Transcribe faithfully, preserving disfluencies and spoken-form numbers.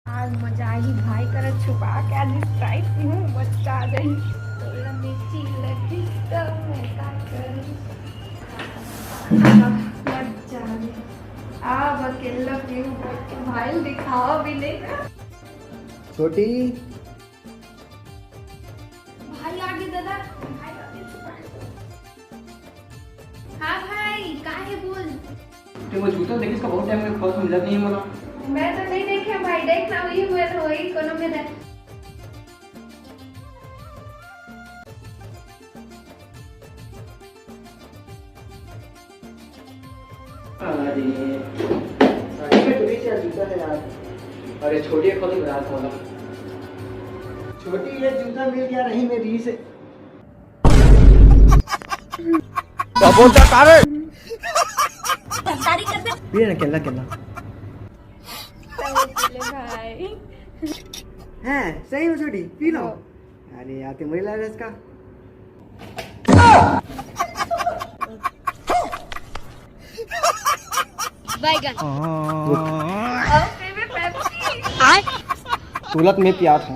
आज मजा आही भाई करा छुपा के, आज स्प्राइट पीहूं, मजा आ जाही। तोला मिर्ची लगी तो मैं का करूं? मजा आ गई। अब अकेला पीहूं, भाई दिखावा भी नहीं। छोटी। भाई आगे दादा, भाई आगे छुपा। हाँ भाई, का हे बोल? ते वो जूता देखिस का, बहुत टाइम में खोज मिलत नहीं है मोला। मैं तो नहीं देखे भाई, देख ना, वही हुए तो वही कोनो में दे। अरे, साड़ी में चोरी से जूता है यार। अरे छोटी, एक खोज मिला था मोला। छोटी, ये जूता मिल गया, रही मेरी से। क्या बोलता का रे? पी ना, केला, केला। भाई। हैं, सही में छोटी, पी लो। हाँ। अरे यार, ते मुझे लगा इसका। बैगन। ओके, मैं पेप्सी। तुलत में प्यार है।